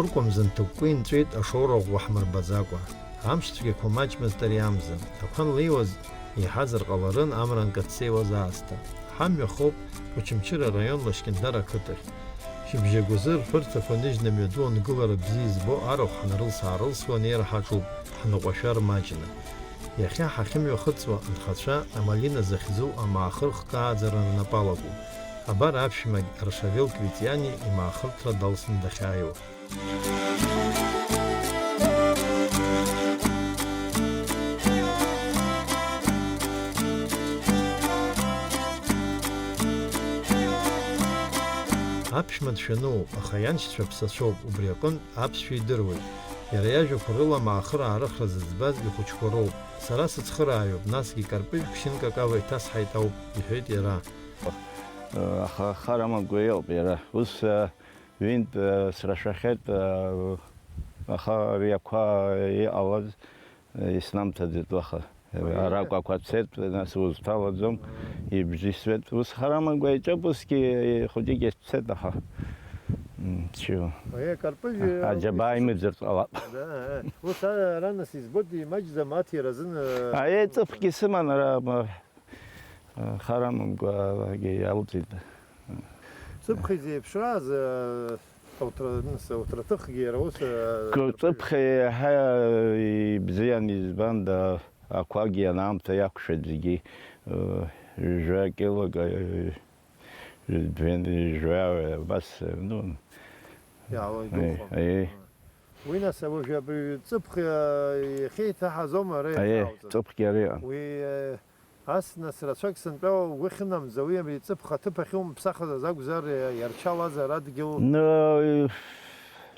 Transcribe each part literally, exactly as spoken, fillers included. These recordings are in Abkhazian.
Уркәамза нҭыкәкәа инҵәеит ашоура ӷәӷәа ҳмырбаӡакәа. Амш цәгьақәа маҷмызт ари амза. Ақәа анлеиуаз иаҳазар ҟаларын амра анкацеиуаз аасҭа. Ҳамҩа хоуп Очамчыра араион Лашькьындар ақыҭахь. Шьыбжьагәазы рҳәырҭақәа ныжьны амҩаду ангылара бзиа избо арахә ҳнарылс-аарылсуа анеира ҳаҿуп, ҳныҟәашәа рмаҷны. Иахьа ҳахьымҩахыҵуа анхацәа амалина захьӡу амаахыр хкы ааӡара рнапы алакуп. Абар аԥшәмагь Аршавел Квитиани имаахырҭра далсны дахьааиуа. Аԥшәма дшәаноуп, аха ианшьцәа ԥсацәоуп, убри аҟынтә аԥсшәа идыруеит. Иара иажәақәа рыла амаахыр аарыхра зыӡбаз ихәыҷқәа роуп. Сара сыцхырааҩуп, насгьы карпыжә ԥшьынкак ала иҭасҳаит ауп, иҳәеит иара. Аха хар амамкәа иҟоуп иара. Ус, ҩынтә, срашәахьеит, аха ари ақәа иҟалаз, снамҭаӡеит уаха. Аракәақәа цеит, нас узҭалаӡом, ибжьысуеит. Ус хар амамкәа иҿоуп, усгьы хәыҷык ицеит, аха, м, чего. Ари акарпыжә, Аџьабаа имыӡыртә ҟалап. Да, ус ара нас избоит, имаҷӡам аҭира азын. Аиеи, ҵыԥхгьы сыман ара, ма, хар амамкәагьы иалҵит. Ҵыԥх изеиԥшраз, ауҭра-, нас, ауҭраҭыхгьы иара ус, Ку-, ҵыԥх еиҳа ибзиан, избанда, ақәагьы анаамҭа иақәшәеит зегьы, ҩажәа килок, жәа-, ҩажәа, абас, ну, Иаалоит, аи, духом. Аи. Уи нас, уажәы абри ҵыԥх, э, иахьеиҭаҳаз аума ара Аи, иахьаауҵаз? Ҵыԥхгьы ара иҟан. Уи, э, ас нас рацәак сынтәа угәы ахьынамӡа, уи абри ҵыԥх аҭыԥ ахьумԥсахыз азакәзар, э, иарчалазар адгьыл? Ну,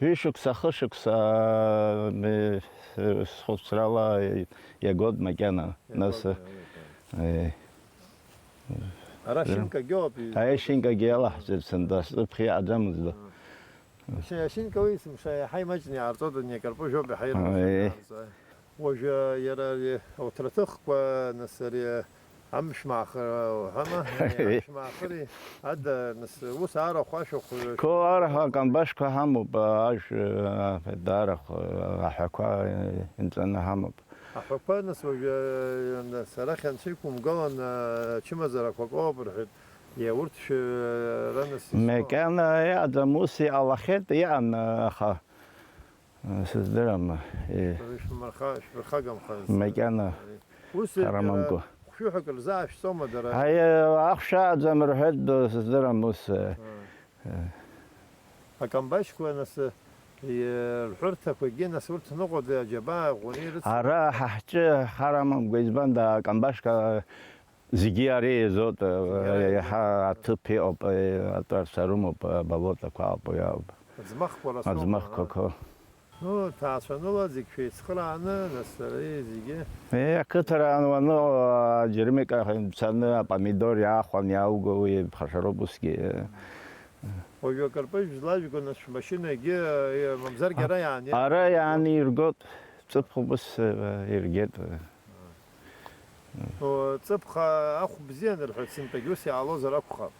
ҩышықәса, хышықәса, э, схәыцрала иагоит макьана. Иагоит, нас, иагоит. Аи. Ара Ара. Шинкагьы ауп и-, Аи, шинкагьы иалаҳҵеит сынтәа, ҵыԥх иаӡамызт. Мшәа, иашьынкауеи сымшәа иаҳа имаҷны иаарҵоит, ани акарпыжә ауп иаҳа ирмаҷны Аи. Иаарҵоит. Уажәы, иара ари ауҭраҭыхқәа, нас, ари амшә маахыр уҳәама? Ари амшә маахыри ада, нас, ус арахә ашәахә. Ко арахә акамбашьқәа ҳамоуп, ажә, арахә, аҳәақәа инҵәаны ҳамоуп. Аҳәақәа, нас, уажәы, нас, арахь анцәа иқәумгалан, ачымазарақәа акоуп рҳәеит. Иа, урҭ шәара, нас, исҳәо. Макьана иҟаӡам, ус иҟалахьеит, иҟан, аха, сыздырам, е. Шәмырха-, шәмырхагамхан. Макьана. Ус, Ҳарамамкәа. Хәшәыҳәак рзаашәҵома дара? Аи, ахәшә аӡам рҳәеит, сыздырам, ус, е. Акамбашьқәа, нас, рҳәырҭақәагьы, нас, урҭ ныҟәода, аџьабаа ӷәӷәаны ирыцу? Ара ҳа ҳҿы хар амамкәа, избанда, акамбашьқәа зегьы ари еизоит, зегьы ара еизоит. Иаҳа аҭыԥ иҟоуп, атәарца рымоуп, аболотақәа ауп, уи ауп. Аӡмахқәа рацәоуп, Аӡмахқәа ара. Қәа. Ну, ҭаацәаныла зегь шәеицхырааны, нас, ари зегьы. Е, ақыҭараан уаныҟоу, аџьармыкьа мцаны, апомидор иаахәан иаауго, уи ԥхашьароуп усгьы. Уажәы акарпыжә злажәго, нас, шәмашьынагьы, э, мамзаргьы ара иаани-, Ара иааниргоит, ҵыԥх убыс, э, иргеит. О, ҵыԥх ахә бзиан рҳәоит, сынтәагь ус иаалозар акәхап.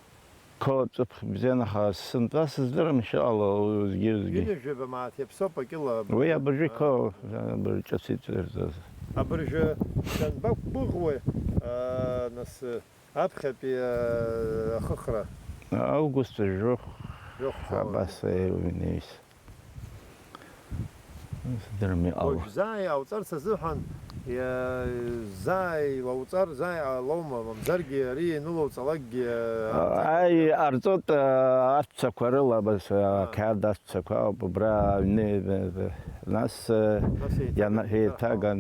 Қо ҵыԥх бзиан, аха сынтәа сыздырам, иншалла, уи узгьы-узгьы. Ҩынҩажәаба мааҭ иаԥсоуп акьыла. Уи абыржәы қо, абыржә ҿыц иҵырҵаз. Абыржәы данбақәгәыӷуеи, аа, нас, аԥхьатәи, аа, ахыхра? Август жәохә. Жәохә. Абас, аҩ-, ҩнеис. Сыздырам, иҟало. Уажә заа иауҵарц азыҳәан, иа-, заа илауҵар, заа иҟалома, мамзаргьы ари ианылоуҵалакгьы, Аи, ҟарҵоит, а, аҵәцақәа рыла, абас, а, Аа. Ақьаад аҵәцақәа ауп, убра аҩны, нас, а, Нас еиҭаган, иана-, еиҭарҳауеит. Еиҭаган,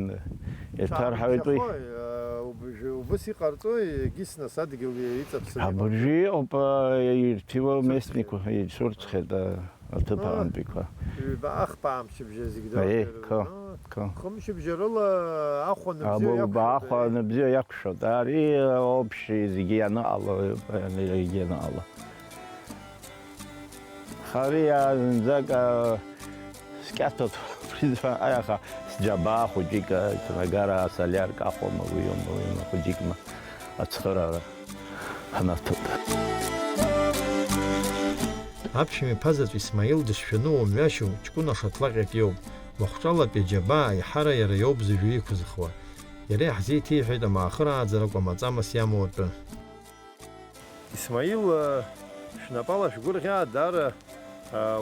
еиҭарҳауеит уи. Ҽаанбжьахои, а, убжьы, убыс иҟарҵои, егьыс нас адгьыл иҵаԥсаны Абыржәы иҟоуп, а, ирҭиуа Цәырҵхьеит. Местниқәа, ицәырҵхьеит, а. Аҭыԥ А, аҟынтәиқәа. Ҩба ахԥа амчыбжьа зегь Еи, дырдыруеит, қо, ну, қо. Хымчыбжьа рыла ахәа ныбзиа Або, иақәшәоит, ахәа еи. Ныбзиа иақәшәоит. Ари, общий зегьы ианыҟало, зегьы ианыҟало. Ари зынӡак, а, скьаҭоуп, призван, аиаха сџьабаа хәыҷык, а, ҭнагара асолиарк ахәама, уиоума, уиоума, хәыҷыкма ацхыраара ҳнаҭоит. Аԥшәма иԥа заҵә Исмаил дышшәаны уамҩашьо, ҷкәына шаҭлаҟьак иоуп. Махәҿалатәи аџьабаа аиҳара иара иоуп зыжәҩа иқәызхуа. Иара иаҳзеиҭеиҳәеит амаахырааӡара кәамаҵамас иамоу атәы. Исмаил, шәнапала шәгәырӷьаа, даара,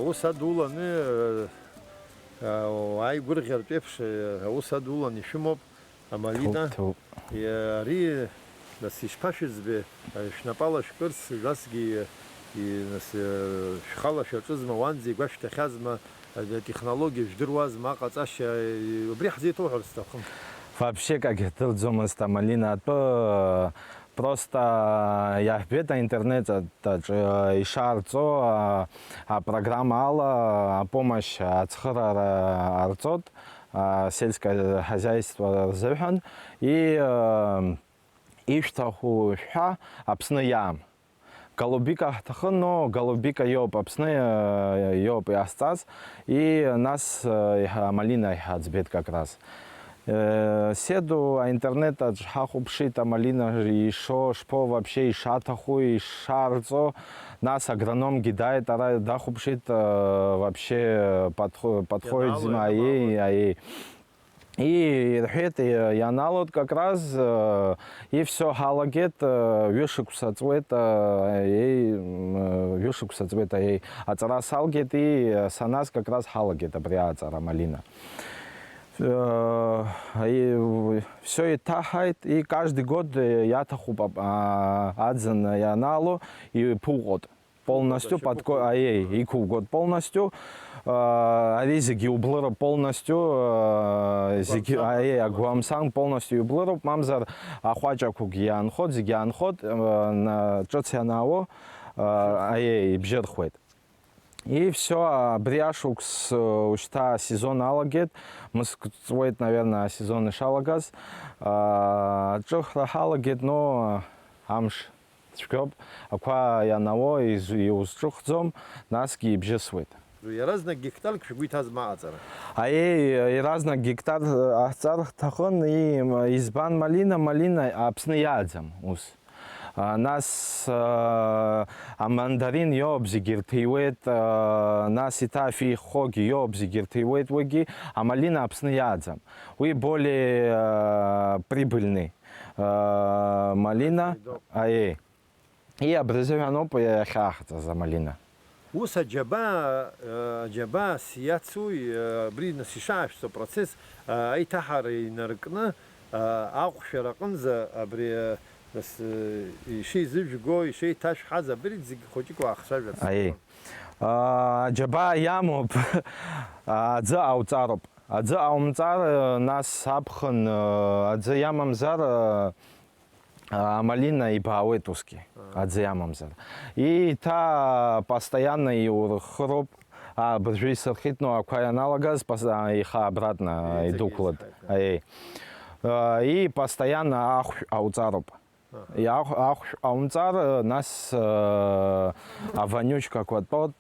ус адуланы, ааигәырӷьартә еиԥш, аус адуланы ишәымоуп. Амалина, ҭоуп, ҭоуп. Иа-, ари, нас, ишԥашәыӡбеи, шәнапала шәкырц, насгьы, и-, нас, э, шәхала шәаҿызма, уанӡа игәашәҭахьазма, э, атехнологиа жәдыруазма, аҟаҵашьа, э, убри ҳзеиҭоуҳәарц сҭахын. Вообще акгьы ҳдырӡомызт амалина атәы, просто иаҳбеит аинтернет аҿы, э, ишаарҵо, а, апрограмма ала апомощь ацхыраара арҵот. А, сельское хозяйство рзыҳәан, и, э, ишәҭаху шәҳәа Аԥсны иаам. Голубика ҳҭахын, но голубика иоуп Аԥсны, э, иоуп иҟасҵаз, и нас, э, иҳа-, амалина иҳаӡбеит как раз. Э, седу аинтернет аҿ ҳахәаԥшит, амалина ишо, шԥо вообще ишаҭаху, ишарҵо, нас агрономгьы дааит, ара дахәаԥшит, э, вообще подхо-, подходит, ианаало, зима, ианаало. Аиеи, аиеи. И ирҳәеит, и-, ианалоит как раз, э, и всё ҳалагеит, э, ҩышықәса ҵуеит, э, еи, м, э, ҩышықәса ҵуеит, аиеи, аҵара салгеит, и, э, саназ как раз ҳалагеит абри аҵара амалина. Э, и, всё иҭаҳаит, и каждый год, э, иаҭахуп, а, аӡын ианаало, иԥуҟот. Полностью подко-, аиеи, иқәугот полностью. А, ари зегьы иублыроуп полностью, а, зегьы, агәамсам, аиеи, агәамсам полностью иублыроуп, мамзар ахәаҷақәагьы иаанхот, зегьы иаанхот, а, на-, ҿыц ианаало, а, аиеи, ибжьырхуеит. И всё, абри ашықәс, э, ушьҭа асезон алагеит, мызк ҵуеит, наверное, асезон ишалагаз. А, аҿыхра ҳалагеит, но амш цәгьоуп, ақәа ианао из-, иузҿыхӡом, насгьы ибжьысуеит. Иаразнак гектарк шәгәы иҭазма аҟаҵара? Аиеи, иаразнак гектар, э, аҳҵар ҳҭахын, и-, избан малина, малина Аԥсны иааӡам ус. А, нас, а, амандарин иоуп, зегьы ирҭиуеит, а, нас иҭафихогьы иоуп, зегьы ирҭиуеит, уигьы амалина Аԥсны иааӡам. Уи более, а, прибыльный, а, малина. Иоуп. Аиеи. И абри азыҳәаноуп иахьааҳҵаз амалина. Ус аџьабаа, э, аџьабаа сиацуи, э, абри нас ишаашәҵо апроцесс, э, аиҭаҳара инаркны, э, аҟәшәара аҟынӡа абри, э, нас, э, ишеизыжәго, ишеиҭашәҳаз абри зегь хәыҷык уаахцәажәарц. Аиеи. А, аџьабаа иамоуп, аӡы ауҵароуп. Аӡы аумҵар, э, нас аԥхын, э, аӡы иамамзар, э, А, амалина ибаауеит усгьы, аӡы иамамзар. Еиҭа постоянно иурхыроуп. А, абыржәы исырхит, но ақәа ианалагаз, пос-, а, еиха обратно, а, идәықәлоит. Аиеи. А, и постоянно ахәшә ауҵароуп. И ахә-, ахәшә аумҵар, нас, а, аванючкақәа тәот,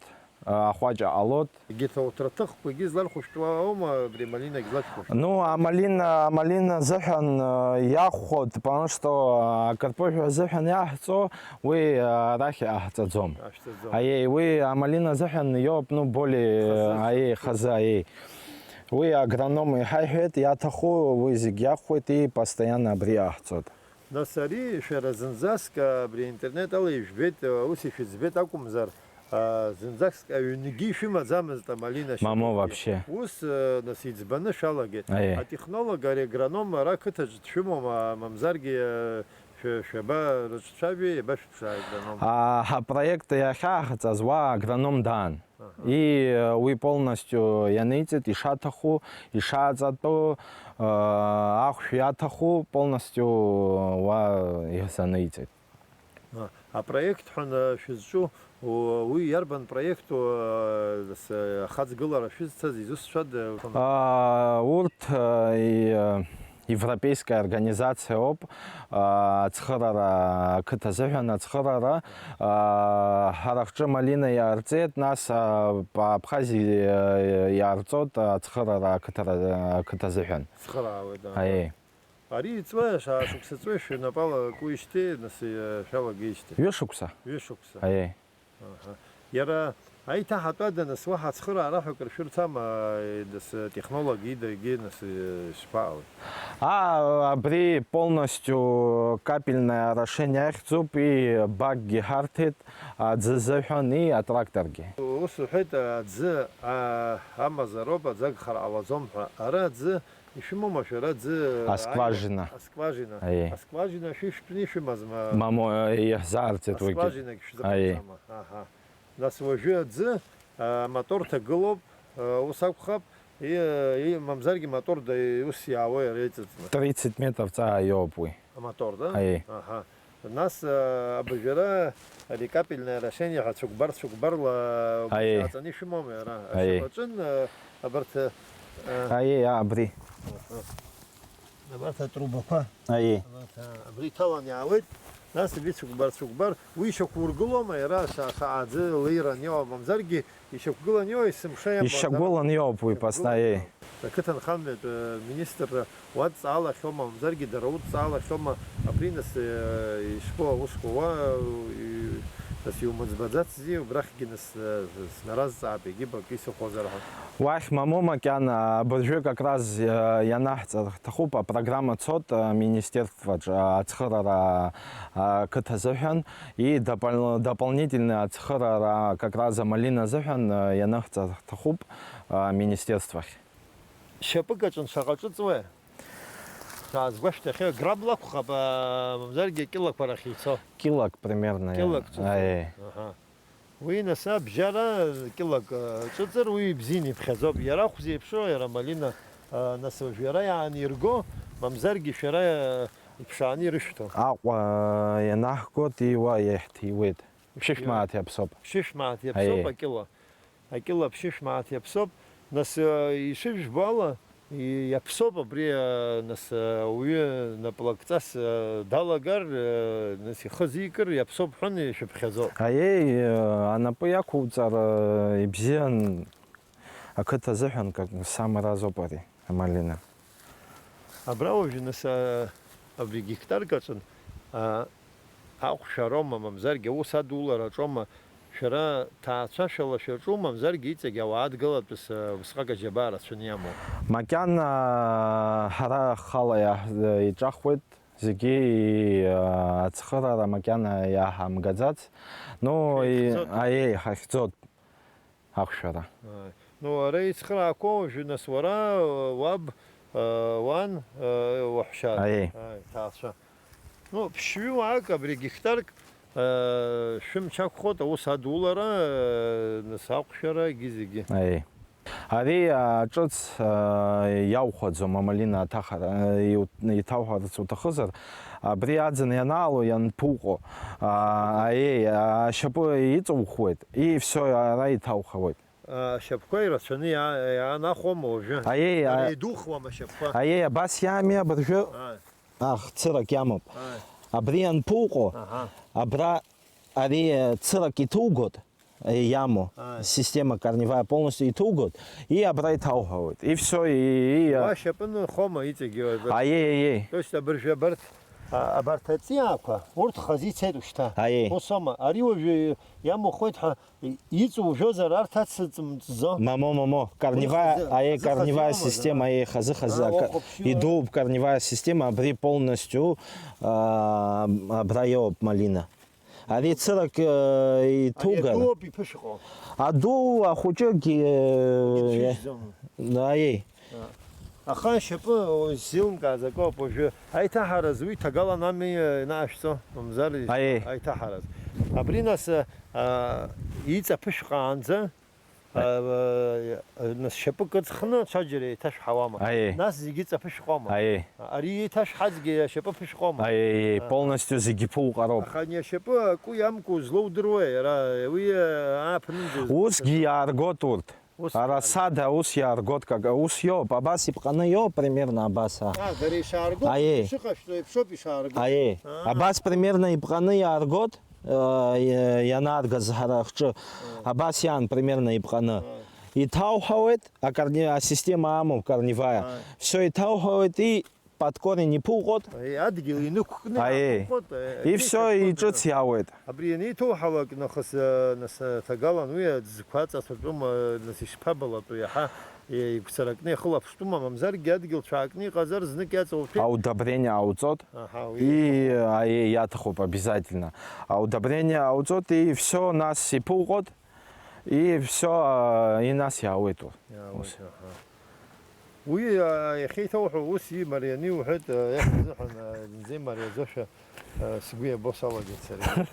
ахәаҷа ҟалоит. Егьырҭ ауҭраҭыхқәагьы злархәышәтәуа аума абри амалинагь злашәхәышәтәуа? Ну, амалина, амалина азыҳәан, э, иахәхоит, потому что, э, акарпыжә азыҳәан иаҳҵо, уи, э, арахь иҟаҳҵаӡом. Иаҳҵаӡом. Аиеи, уи амалина азыҳәан иоуп, ну, более, хазы, э, аиеи, хазы, аиеи. Уи агроном иҳаиҳәеит, иаҭаху уи зегь иахәхоит, и постоянно абри иаҳҵоит. Нас ари шәара зынӡаск абри аинтернет ала ижәбеит, аус ишәыӡбеит акәымзар, а, зынӡаск аҩнгьы ишәымаӡамызт амалина шьапык. Мамоу, вообще. Ус, а, нас иӡбаны шәалагеит. Аиеи. Атехнолог, ари агроном ара ақыҭаҿ дшәымоума, мамзаргьы, а, шәа-, шәаба рыҿцәажәеи, иаба шәыԥшааит агроном? А, ҳапроект иахьааҳҵаз уа агроном даан. Аҳа. И, э, уи полностью ианиҵеит, ишаҭаху, ишааҵатәу, э, ахәшә иаҭаху, полностью уа иазаниҵеит. А, апроект ҳәа, э, шәызҿу, у-, уи иарбан проекту, э, с-, ахаҵгылара шәызцаз, изусҭцәада? А, урҭ, э, и, э, Европейская организациа ауп, аа, ацхырара ақыҭа азыҳәан ацхырара, аа, ҳара ҳҿы Малина иаарҵеит, нас, аа, Абхазиа иаарҵоит ацхырара ақыҭара, ақыҭа азыҳәан. Цхыраауеит, аа. Аиеи. Ари иҵуа, шәа-, шықәса ҵуеи шәнапала акуижьҭеи, нас, э, шәалагеижьҭеи? Ҩышықәса. Ҩышықәса. Аиеи. Аҳа. Иара, Аиҭаҳатәада, нас, уаҳа ацхыраара ҳәа акыр шәырцама, нас, технолог идагьы, нас, ишԥаҟалеи? А, абри полностью капельное орошение ахьӡуп, и бакгьы ҳарҭеит, аӡы азыҳәан, и атракторгьы. Ус уҳәеит, аӡы, а, амазароуп, аӡы агхар ҟалаӡом ҳәа. Ара аӡы ишәымоума шәара, аӡы? Аскважина. Аскважина. Аиеи. Аскважина шәышәтәны ишәымазма? Мамо, иаҳзаарцеит уигьы. Аскважинагь шәзыҟаҵама? Аиеи. Аҳа. Нас уажәы аӡы, а, амотор ҭагылоуп, а, ус акәхап, и-, и-, мамзаргьы амотор да-, ус иаауеи иара иҵыҵны? Тридцать метров ҵаа иоуп уи. Амотор, да? Аиеи. Аҳа. Нас, а, абыржәы ара ари капельное орошение ҳәа цәыкәбар-цәыкәбарла Аиеи. Иааҵаны ишәымоума иара? Аиеи. Ашьапаҿын, а, абарҭ, а, Аиеи, а, абри. Аҳа. Абарҭ атрубақәа. Аиеи. Абарҭ, а, абри иҭалан иаауеит, нас абри цәыкәбар-цәыкәбар, уи ишьақәургылома иара, ша-, шаҟа аӡы леира аниоуа, мамзаргьы ишьақәгылан иоуа, есымша иамоу Ишьақәгылан иоуп уи, Ишьақәгылан посна, аиеи. Иоуп. Ақыҭанхамҩатә, э, министрра уадҵаалахьоума, мамзаргьы дара удҵаалахьоума, абри нас, э, ишԥоу аусқәа, уа, э, нас иумыӡбаӡацзи, убрахьгьы нас, э, снаразҵаап, егьып акы исыхәозар ҳәа. Уахь, мамоу, макьана, абыржәы как раз, э, ианаҳҵар ҳҭахуп, апрограмма цот, э, министерстваҿ, э, ацхырара, э, ақыҭа азыҳәан, и допол-, дополнительный ацхырара как раз амалина азыҳәан, э, ианаҳҵар ҳҭахуп, э, министерствахь. Шьапык аҿын шаҟа ҿыҵуеи? Шәаазгәашәҭахьеи, граммла акәхап, а, мамзаргьы килақәа рахь ицо? Килак примерно. Килак ҿыҵуеит. Аиеи. Аҳа. Уи нас абжьара килак, а, ҿыҵыр, уи ибзианы иԥхьаӡоуп. Иара ахә зеиԥшроу, иара амалина, а, нас уажә иара иаанирго, мамзаргьы шәара, а, иԥшааны ирышәҭо. Аҟәа ианаҳгоит, иуа иаҳҭиуеит. Ԥшьышә мааҭ иаԥсоуп. Ԥшьышә мааҭ иаԥсоуп Аиеи. Акила. Акьыла ԥшьышә мааҭ иаԥсоуп. Нас, э, ишыжәбо ала, и-, иаԥсоуп абри, э, нас, э, ауаҩы напылакҵас, э, далагар, э, нас ихы зикыр иаԥсоуп ҳәан ишәыԥхьаӡо. Аиеи, э, анапы иақәуҵар, э, ибзиан, ақыҭа азыҳәан как самый раз ауп ари, амалина. Абра уажәы нас, а, абри гектарк аҿын, а, ахәшәароума, мамзаргьы аус адулараҿоума, шәара ҭаацәашәала шәаҿу, мамзаргьы иҵегь ауаа адгылатәыс, а, усҟак аџьабаа рацәаны иамоу? Макьана, а, ҳара ҳхала иаҳ-, иҿахуеит зегьы, а, ацхыраара макьана иаҳамгаӡац. Ну, и-, Шәеихьӡоит? Аиеи, ҳахьӡоит. Ахәшәара. Ааи. Ну, ара ицхыраақәоу уажәы, нас, уара, уаб, э, уан, э, уаҳәшьа. Аиеи. Ааи, ҭаацәа. Ну, ԥшьҩы уаак абри гектарк, э, шәымч ақәхоит аус адулара, э, нас, ахәшәара, егьи зегьы. Аиеи. Ари, а, ҿыц, а, иаухәаӡом амалина аҭахара, а, иу-, иҭауҳәарц уҭахызар, абри аӡын ианаало ианԥуҟо, а, аиеи, ашьапы иҵухуеит, и всё, ара иҭаухауеит. Ашьапқәа ирацәаны иа-, иаанахәома уажәы? Аиеи, Дара а- идухуама ашьапқәа? Аиеи, абас иами абыржәы. Ааи. Ах, цырак иамоуп. Ааи. Абри ианԥуҟо, Аҳа. Абра ари, э, цырак иҭугоит, э, иамоу, Ааи. Система корневая полностью иҭугоит, и абра иҭауҳәауеит. И всё, и, и, Уа шьапы нырхома иҵегьы? Аиеи, аиеи. То есть абыржәы абарҭ, а, абарҭ аҵиаақәа, урҭ хазы ицеит ушьҭа. Аиеи. Усома, ари уажәы иамухуеит ҳәа иҵужәозар арҭ ацыҵымҵӡо? Мамо, мамо, корневая, Уи хазы, аиеи, хазы, корневая хазы система, иоума, аиеи, хазы, хазы, А, ака-, уахәаԥшиуа. Идууп корневая система, абри полностью, а, абра иоуп малина. Ари цырак, э, Ари иҭугар. Адууп иԥышәҟо. Аду ахәыҷыгь, э, Иԥшьыжьӡом. Аиеи. Аха ашьапы, узеилымкааз акоуп уажәы. Аиҭаҳараз уи ҭагалан ами, э, инаашәҵо, мамзар Аиеи. Аиҭаҳараз. Абри нас, э, а, иҵаԥышәҟаанӡа, А, а, нас шьапы кыҵхны ҽаџьара еиҭашәҳауама? Аиеи. Нас зегьы ҵаԥышәҟома? Аиеи. Ари еиҭашәҳазгьы ашьапы ԥышәҟома? Аиеи, Аҳа. Полностью зегьы ԥуҟароуп. Аха ани ашьапы акәу иамкәу злоудыруеи, иара уи, а, ааԥнынӡа? Усгьы иааргоит урҭ. Ус Арасада ус иааргоит, как, ус иоуп, абас иԥҟаны иоуп, примерно абас, а. А, дара ишаарго, Аиеи. Ишыҟашәҵо еиԥшоуп ишаарго. Аиеи. А. Абас примерно иԥҟаны иааргоит. Э, ианааргаз ҳара ҳҿы, абас иан, примерно, иԥҟаны. Иҭауҳауеит, акорне-, асистема амоуп, корневая. Всё, иҭауҳауеит, и под корень иԥуҟот. Аи, адгьыл инықәкны Аи. иаԥуҟот, аи, И всё, иҿыц иаауеит. Абри ианиҭоуҳалак нахыс, э, нас, э, ҭагалан уи аӡқәа аҵа ҭатәума, нас ишԥабалатәу иаҳа, э, игәцаракны иахылаԥштәума, мамзаргьы адгьыл цәаакны иҟазар знык иаҵоуҭәеит. Аудобрение ауҵот. Аҳа, уи И, аи, иаҭахуп обязательно. Аудобрение ауҵот, и всё, нас иԥуҟот, и всё, а, и нас иаауеит уи. Иаауеит, Ус. аҳа. Уи, а, иахьеиҭауҳәо ус имарианы иуҳәеит, а, иахьазыҳәан, а, зынӡа имариаӡошәа, а, сгәы иабо салагеит саргьы.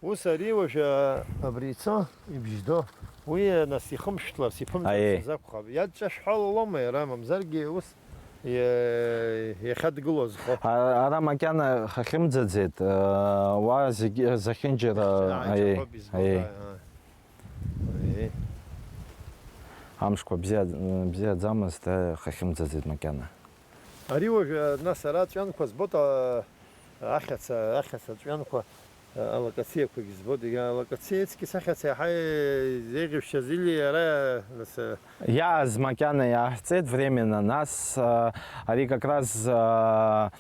Ус ари уажә, а, абри ицо, ибжьдо, уи, а, нас ихымшәҭларц, иԥымҵәарц Аиеи. азы акәхап. Иадҿашәҳәалалома иара, мамзаргьы ус иа-, иахьадгылоу азхо? А-, ара макьана ҳахьымӡаӡеит, а, уа зегьы, зехьынџьара, Зехьынџьара, аиеи, иаҳҳәап, избоит, аиеи. аиеи. Аиеи. Амшқәа бзиа, бзиаӡамызт, хахьымӡаӡеит макьана. Ари уажә, нас, ара аҵәҩанқәа збоит, а, ахьаца, ахьаца аҵәҩанқәа, а, алакациақәагь збоит, егьа алакациецгьы сахьаца иаҳа еиӷьушьа зили ара, нас, а, Иааз макьана иааҳҵеит временно, нас, а, ари как раз, а,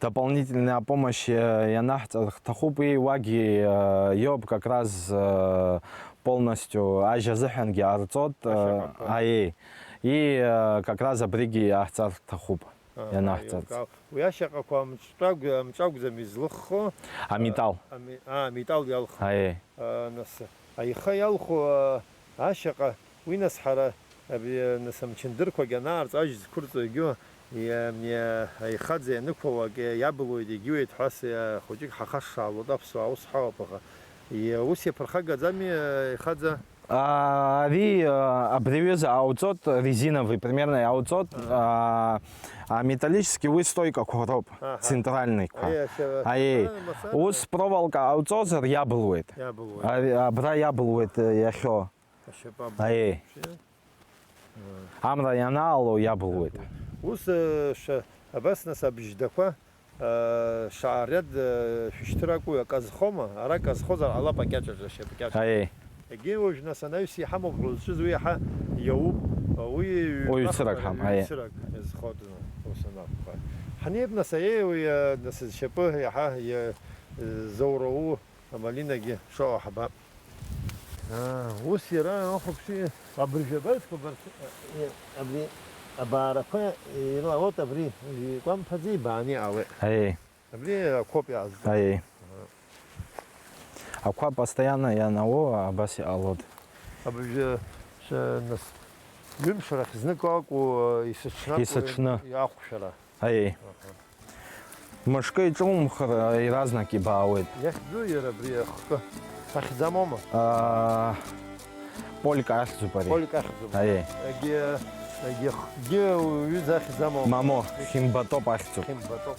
дополнительная помощь, э, ианаҳҵар ҳҭахуп, уи уагьы, э, иоуп как раз, э, полностью ажь азыҳәангьы ҟарҵот, э, Ашьаҟақәа. аиеи. И, э, как раз абригьы иаҳҵар ҳҭахуп, Аҳа, ианаҳҵарц. еилкаау. Уи ашьаҟақәа амҿтәагә-, амҿ акәӡам излыххо. Аметалл. Ами-, а, аметалл иалху. Аиеи. А, нас, аиха иалху, а, ашьаҟа, уи нас ҳара, абри, нас амчындырқәагь анаарҵо, ажь зқәырҵо егьу, иа-, иа-, аихаӡа ианықәлалак, иа-, иабылуеит, егьиуеит ҳәа, ас, иа-, хәыҷык ҳахашшаалоит, аԥсуаа ус ҳауп, аха, иа-, ус иаԥырхагаӡами, аихаӡа? А, ари, а, абри аҩыза ауҵот, резиновый, примерно иауҵот, а, а металлический уи стойкақәа роуп, Аҳа. центральныйқәа. Аиашьа, Аиеи. а, мацара. Ус проволока ауҵозар иабылуеит. Иабылуеит. Ари, абра иабылуеит, э, иахьо. Ашьапы абылуеит. Аиеи. Амра ианаало иабылуеит. Ус, э, ша-, абас нас абжьдақәа, э, шаариад, э, шәышьҭыр акәу, акы азхома? Ара акы азхозар ҟалап акьаҿаҿ, ашьапы кьаҿ. Аиеи. Егьи уажә нас анаҩс иҳамоуп ҳәа узҿыз уи иаҳа иауп, уи Уаҩ цырак ҩба-хԥа ҳам-, аиеи. ҩ-цырак иазхоит, ус анакәха. Ҳнеип нас аиеи уи, э, нас зшьапы иаҳа иа-, э, зоуроу. Амалинагьы шоуа ҳабап. Аа, ус иара ахәаԥши абыржәы абарҭқәа барҭ, е, абри абаарақәа иралоит абри, икәамԥаӡа ибааны иҟалеит. Аиеи. Абри ақәоуп иаазго. Аиеи. Аҳа. Ақәа постоянно ианаго абас иҟалоит. Абыржәы ш-, нас, ҩымш рахь знык акәу, есыҽны акәу Есыҽны. иахәшәара? Аиеи. Аҳа. Мышкы иҿумхыр, иаразнак ибаауеит. Иахьӡу иара абри ахкы? Ахьӡ амоума? Аа, Полька ахьӡуп ари. Полька ахьӡуп. Аиеи. Егьи, егьи ахкгьы уҩыза ахьӡ амоума? Мамо, Хьымбатоуп ахьӡуп. Хьымбатоуп.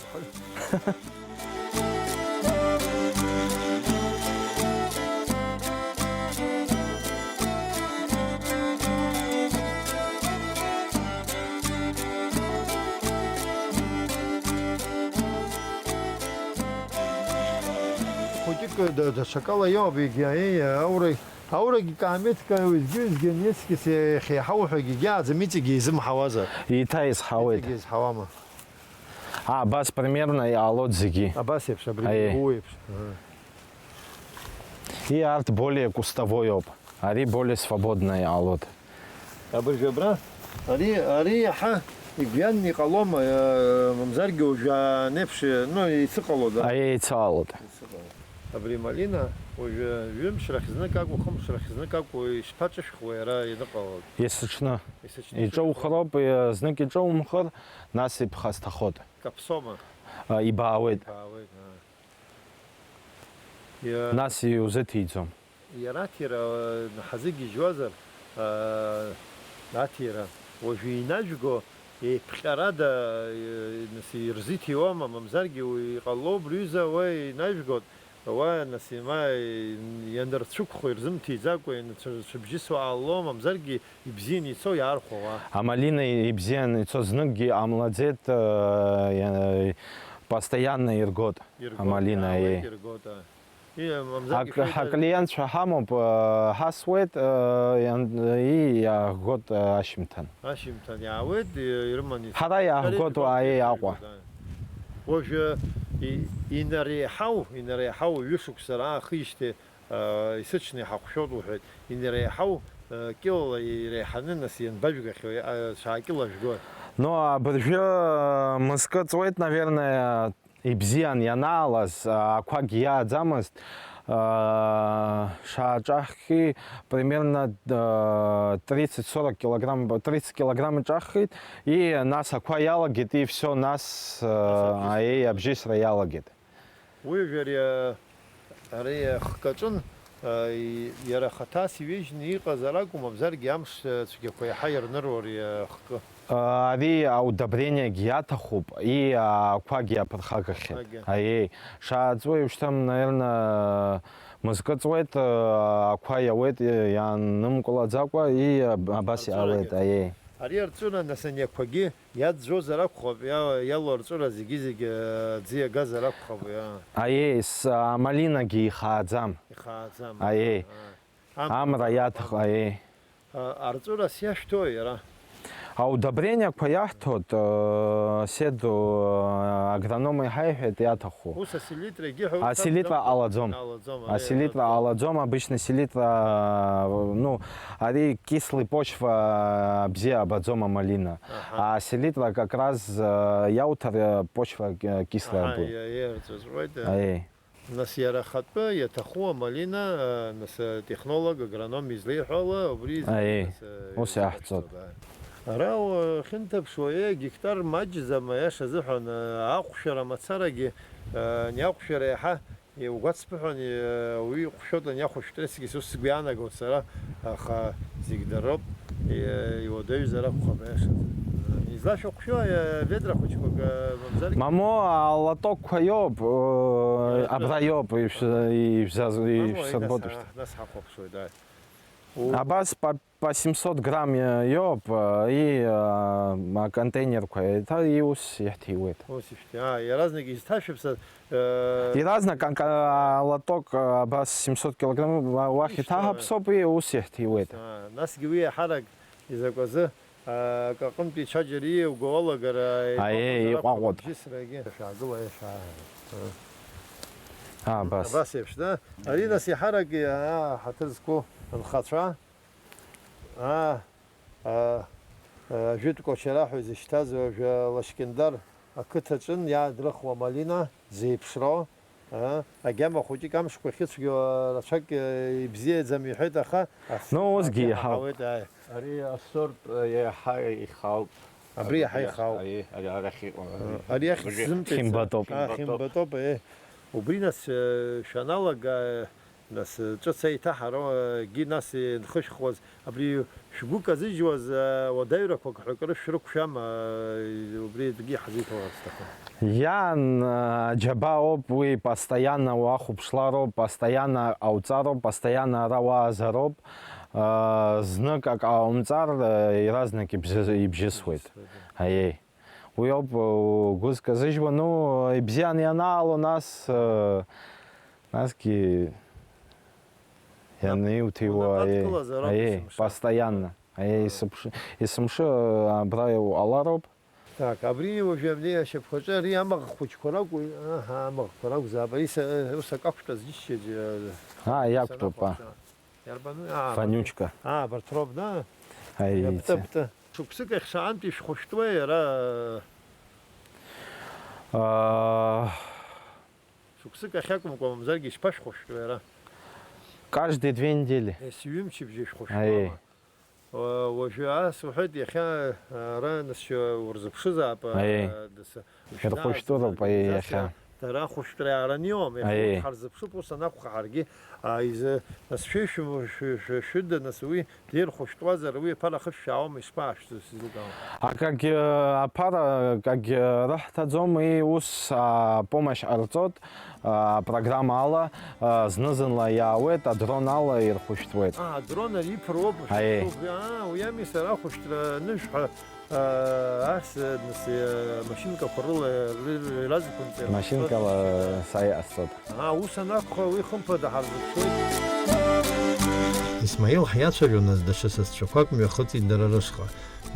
Хәыҷык да-, даҽакала иоуп, егьи, аиеи, аура, аурагьы каамеҭк уеизгьы-уеизгьы анецгьы се-, иахьеиҳау ҳәагьы егьааӡам, иҵегьы изымҳауазар. Еиҭа изҳауеит. Иҵегьы изҳауама? А, абас примерно иҟалоит зегьы. Абас еиԥш, абри Аиеи. Иу еиԥш. Аҳа. И арҭ более кустовой ауп. Ари более свободно иҟалоит. Абыржәы абра, ари, ари иаҳа игәҩанны иҟалома, э, мамзаргьы уажәы ан еиԥш, ну, ицыҟало, да? Аиеи, ицыҟалоит. Ицыҟало. Абри малина уажәы ҩымш рахь знык акәу, хымш рахь знык акәу, ишԥаҿышәхуеи ара ианыҟало? Есыҽны. Есыҽны. Иҿоухароуп, э, знык иҿоумхар, нас иԥха сҭахоит. Каԥсома? А, ибаауеит. Ибаауеит, аа. Иа- Нас иузыҭиӡом. Иара аҭира, э, ҳазыгьежьуазар, э, аҭира, уажәы инажәго, еиԥҟьарада, э, нас ирзыҭиуама, мамзаргьы уи иҟалоуп, рҩыза, уа инажәгот, уа, нас, ма, ианырцәықәхо ирзымҭиӡакәа, ианцәыбжьысуа ҟало, мамзаргьы ибзианы ицо иаархәауа. Амалина ибзианы ицо зныкгьы ҟамлаӡеит, э, иа-, постоянно иргот. Иргот, Амалина, иаауеит, е. Иргот, а. И, мамзаргьы Ак-, шәеиҭа- ҳаклиентцәа ҳамоуп, э, ҳасуеит, э, иан-, и, иаҳгот, э, ашьымҭан. Ашьымҭан иаауеит, и, ирыман ицо. Ҳара иаҳгот, Ари уааи иргот, Аҟәа. Иргот, а. Уажәы и-, инареиҳау, инареиҳау ҩышықәса раахижьҭеи, аа, исыҽны иҳаҟәшәот уҳәеит. Инареиҳау, аа, кьылала иреиҳаны, нас, ианбажәгахьоу, аа, шаакьылажәгои? Ну, абыржәы, аа, мызкы ҵуеит, наверное, ибзиан ианаалаз, аа, ақәагь иааӡамызт, аа, шааҿаҳхьи, примерно, аа, тридцать сорок килограмм, тридцать килограмм иҿаҳхит, и нас ақәа иалагеит, и всё, нас, аа, абжьысра. Аиеи, абжьысра иалагеит. Уи ари, ари ахкаҿын, а, и-, иара ахаҭас иҩежьны иҟазар акәым, мамзаргьы амш, а, цәгьақәа иаҳа ирныруа ари ахкы. А, ари аудобрениагьы иаҭахуп, и, ақәагьы аԥырхагахьеит. Ақәагьы. Аиеи. Шааҵуеи, уажәшьҭа, наверное, мызкы ҵуеит, а, ақәа иауеит, и, иаанымгылаӡакәа, и, аб-, абас иаауеит, арҵәырагьы. Аиеи. Ари арҵәыра, нас, ани ақәагьы иаӡәӡәозар акәхап, иа-, иалоу арҵәыра зегьы-зегьы, э, аӡы иагазар акәхап, иа-. Аиеи, с-, амалинагьы ихааӡам. Ихааӡам. Аиеи. Аа. Амра. Амра иаҭаху, аиеи. А, арҵәырас иашәҭои иара? Аудобрениақәа иаҳҭоит, э, седу, э, агрономы иҳаиҳәеит иаҭаху. Ус аселитра егьиҳәа ус аселитра акәӡам? Ҟалаӡом. Ҟалаӡом, аиеи, аселитра ҟалаӡом. Ҟалаӡом, обычно селитра, э, ну, ари кислый почва, э, бзиа абаӡом амалина. Аҳа. А селитра как раз, э, иауҭар, э, почва, э, кислая будет. Аҳа, иа-, иарҵәыҵәуеит, э. Аиеи. Нас иара ахатәы иаҭаху амалина, э, нас, э, технолог, агроном излеиҳәо ала, убри изы, аиеи, нас, э, ус иаҳҵоит. Ара уахьынҭаԥшуа, э, гектар маҷӡам, аиаша азыҳәан, э, аҟәшара мацарагьы, э, ани аҟәшара иаҳа, э, угәацԥыҳәан, э, уи ҟәшәот ани ахәышәтәресгьы ус сгәы иаанагоит сара, аха зегь дароуп, э, иуадаҩзар акәхап, аиашазы. Излашәыҟәшәо, э, ведра хәыҷқәак, э, мамзаргьы? Мамоу, алатокқәа иоуп, э, абра иоуп, ишә-, ишәзаз-, ишәсырбоит. Мамоу, нас, нас ҳахәаԥшуеит, ааи. У- Абас па-, по семьсот грамм иоуп, и, а, аконтейнерқәа еиҭа иус иаҳҭиуеит. Ус ишәҭи-, а, иаразнак изҭашәыԥса, э, иаразнак анка-, лоток, а, абас семьсот килограмм уа-, уахь иҭаҳаԥсоуп, и ус иаҳҭиуеит. А, насгьы уи иаҳарак изакәазы, а, акы аҟынтәи ҽаџьара ииуго уалагар, аиеи, иҟәаҟәоуп, иҟәаҟәоуп. Бжьысрагьы. Шәаагыла, шәаа-, а, абас. Абас еиԥш, да? Ари нас иаҳарак, а, ҳаҭыр зқәу анхацәа, аа, аа, аа, жәытә Кәачараҳәа изышьҭаз уажәы Лашькьындар ақыҭаҿын иаадрыхуа амалина зеиԥшроу, аа, агьама хәыҷык амшқәа ахьыцәгьоу рацәак, э, ибзиаӡам иҳәеит, аха, ну, усгьы иаҳауеит, ааи. Ари асорт, э, иаҳа ихауп. Абри иаҳа ихауп. Ари, ари арахь иҟоу. Ари иахь сзымҵеит. Хьымбатоуп. Аа, хьымбатоуп, э. Убри нас, э, шәаналага, э, Нас, ҿыц еиҭаҳарогьы нас ианхышәхуаз, абри шәгәы казыжьуаз, уадаҩрақәак ҳәа акры шәрықәшәама, убри акгьы иҳазиҭаларц сҭахын. Иан, џьабаоуп уи, постоянно уахәаԥшлароуп, постоянно ауҵароуп, постоянно ара уаазароуп, знык ак ҟаумҵар, иаразнак ибжьы-, ибжьысуеит. Ибжьысуеит, да. Аиеи. Уи ауп, э, угәы зказыжьуа, ну, ибзианы ианаало, нас, э, насгьы ианиуҭиуа, унапы адкылазар ауп, аиеи, есымша. Постоянно. Аиеи, есымш-, есымша, э, абра иҟалароуп. Так, абри уажәы абри ашьапқәаҿы ари амаӷ хәыҷқәа ракәу, аҳа, амаӷқәа ракәзаап, ари са-, ус акы ақәтәаз џьысшьеит, э, аа, иақәтәоуп, аа. Иарбану? Аа, Вонючка. Аа, абарҭ роуп, да? Аиеи, иаптыпту. Шықәсык ахь шаҟантә ишәхәышәтәуеи, ара? Аа. Шықәсык ахь акәымкәа, мамзаргьы ишԥашәхәышәтәуеи ара? Каждые две недели. Ес ҩымчыбжьа ишәхәышәтәуама? Аиеи. Уа-, уажәы ас уҳәеит, иахьа, ара, нас, урзыԥшызаап, аиеи, дас-, Ирхәышәтәыроуп, аиеи, иахьа. Дара ахәышәтәра иаараны иоуам, иахьа, аиеи, урҭ ҳарзыԥшуп, ус анакәха ҳаргьы, а, изы, нас шәи шәы-, шәы-, шәы-, шәыда, нас уи дирхәышәтәуазар, уи аԥара ахышә шәаауама, ишԥаашәҵо, сизеилкаауам. Акагь, аԥара акагь рыҳҭаӡом, уи ус, а, помощь ҟарҵоит, а, апрограмма ала, а, зны-зынла иаауеит, адрон ала ирхәышәтәуеит. А, адрон ари иԥыруоуп, аиеи, шәышәтәуп, аа, уи ами сара ахәышәтәра анышә ҳәа. Ас, нас, амашьынкақәа рыла ир-, иразқәымҵар. Машьынкала са иҟасҵоит. Аа, ус анакәха, уи хымԥада ҳарзыԥшуеит. Исмаил ҳиацәажәон, нас даҽа сасцәақәак мҩахыҵит дара рышҟа.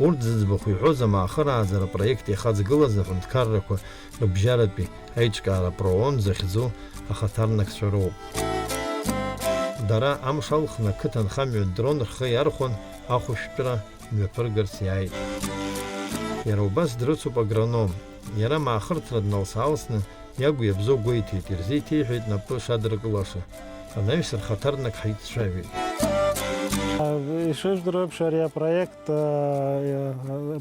Урҭ зыӡбахә иҳәоз амаахырааӡара апроект иахаҵгылаз аҳәынҭқаррақәа рыбжьаратәи аиҿкаара проон захьӡу ахаҭарнакцәа роуп. Дара амш алхны ақыҭанхамҩа дрон рхы иархәан, ахәышәтәра мҩаԥыргарц иааит. Иара убас дрыцуп агроном. Иара маахырҭра дналс-аалсны иагу иабзоу гәеиҭеит, ирзеиҭеиҳәеит напы шадыркылаша. Анаҩс рхаҭарнак ҳаиццәажәеит. Ишыжәдыруа еиԥш, ари апроект, а,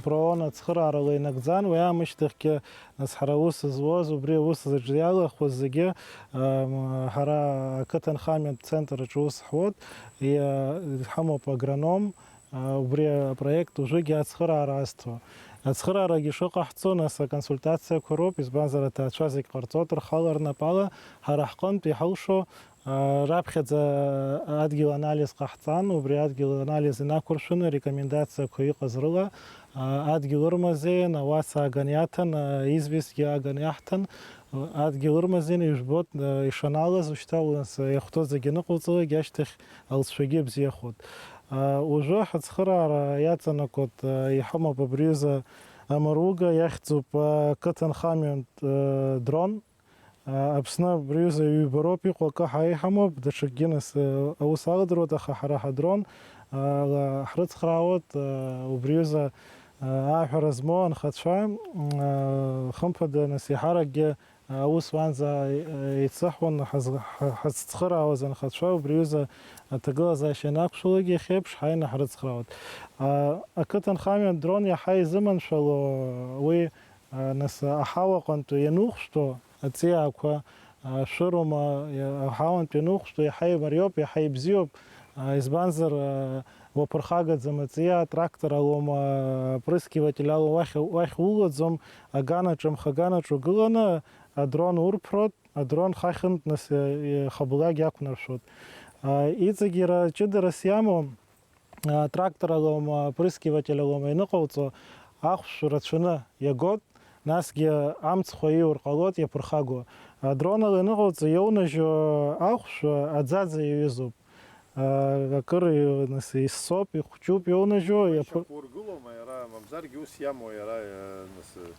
проон ацхыраарала инагӡан, уи аамышьҭахьгьы, нас, ҳара аус зуаз, убри аус аҿы иалахәыз зегьы, а, м, ҳара ақыҭанхамҩатә центр аҿы аус ҳуеит, иа-, ҳамоуп агроном, а, убри апроект уажәыгьы ацхыраара азҭо. Ацхыраарагьы шыҟаҳҵо, нас, аконсультациақәа роуп, избанзар, аҭаацәа зегь ҟарҵоит рхала, рнапала, ҳара ҳҟынтә иҳалшо, а, раԥхьаӡа адгьыл анализ ҟаҳҵан, убри адгьыл анализ инақәыршәаны арекомендациақәа иҟаз рыла, а, адгьыл ырмазеин, ауаца ааган иаҭан, а, известгьы ааган иаҳҭан, а, адгьыл ырмазеин, ижәбоит, а, ишаналаз, ушьҭа, нас, иахәҭоу зегьы аныҟауҵалак, ашьҭахь алҵшәагьы бзиахоит. А, уажәы ҳацхыраара иаҵанакуеит, а, иҳамоуп абри аҩыза амаруга, иахьӡуп, а, қыҭанхамҩантә, а, дрон. А, Аԥсны абри аҩыза ҩба роуп иҟоу, акы ҳаиҳамоуп, даҽакгьы, нас, а, аус аладыруеит, аха ҳара ҳадрон, а, ла-, ҳрыцхраауеит, а, убри аҩыза, а, ааҳәара змоу анхацәа, м, а, хымԥада, нас, еиҳаракгьы аус уанӡа еицаҳуан ҳазы-, ҳа-, ҳазцхыраауаз анхацәа, убри аҩыза аҭагылазаашьа ианақәшәалак, иахьеиԥш ҳаины ҳрыцхраауеит. А, ақыҭанхамҩа адрон иаҳа изыманшәало уи, а, нас, аҳауаҟынтә ианухәшәтәу аҵиаақәа, а, шәырума, иа-, аҳауантә ианухәшәтәу иаҳа имариоуп, иаҳа ибзиоуп, а, избанзар, а, уаԥырхагаӡам аҵиаа, трактор алоума, а, опрыскиватель ала уахь, уахь улаӡом, аганаҿ, амхаганаҿ угыланы, адрон урԥрот, адрон хахьынтә, нас, е, е, хабылак иақәнаршәот. А, иҵегь иара ҷыдарас иамоу, а, трактор алоума, опрыскиватель алоума ианыҟауҵо, ахәшә рацәаны иагот, насгьы амцхә ииур ҟалот иаԥырхагоу. Адрон ала ианыҟауҵо иоунажьу ахәшә аӡаӡа иаҩызоуп. А, акыр, нас, иссоуп, ихәҷуп иоунажьу, иаԥы- Ишьақәургылома иара, мамзаргьы ус иамоу иара, э, нас, э,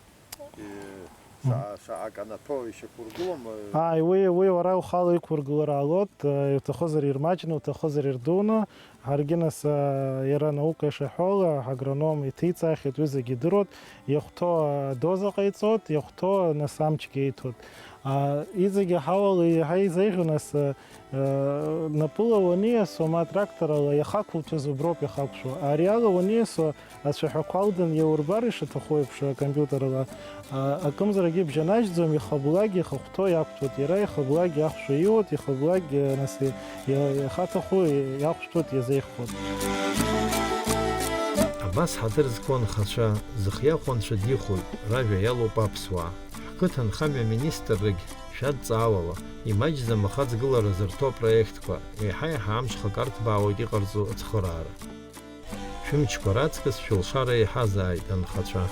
шаҟа, шаҟа анаҭо ишьақәургылома? Ааи, уи, уи уара ухала иқәургылар ҟалоит, э, иуҭахызар ирмаҷны, уҭахызар ирдуны, ҳаргьы, нас, э, иара анаука ишаҳәо ала, ҳагроном иҭиҵаахьеит, уи зегьы идыруеит, иахәҭоу адоза ҟаиҵоит, иахәҭоу, нас, амчгьы иҭоит. А, иҵегьы аҳауала иаҳа изеиӷьу, нас, э, Напыла уаниасуа, ма тракторала иахақәуҭәаз уброуп иахақәшәо. Ари ала уаниасуа, ацәаҳәақәа алдын иаурбар ишаҭаху еиԥш, акомпиутерала, а, акымзарак ибжьанаџьӡом, ихаблагьы ихахәҭоу иақәҭәоит, иара ихаблагьы ахәшә ииуеит, ихаблагьы, нас, и-, и-, ихаҭаху иахәшәтәуеит, иазеиӷьхоит. Абас ҳаҭыр зқәу анхацәа, зхы иахәо анцәа дихоит, ражәа иалоуп аԥсуаа. Ҳқыҭанхамҩа аминистррагь шәадҵаауала, имаҷӡам ахаҵгылара зырҭо апроектқәа, еиҳа-еиҳа амҽхак арҭбаауеит иҟарҵо ацхыраара. Шәымчқәа раҵкыс шәылшара еиҳазааит, анхацәа!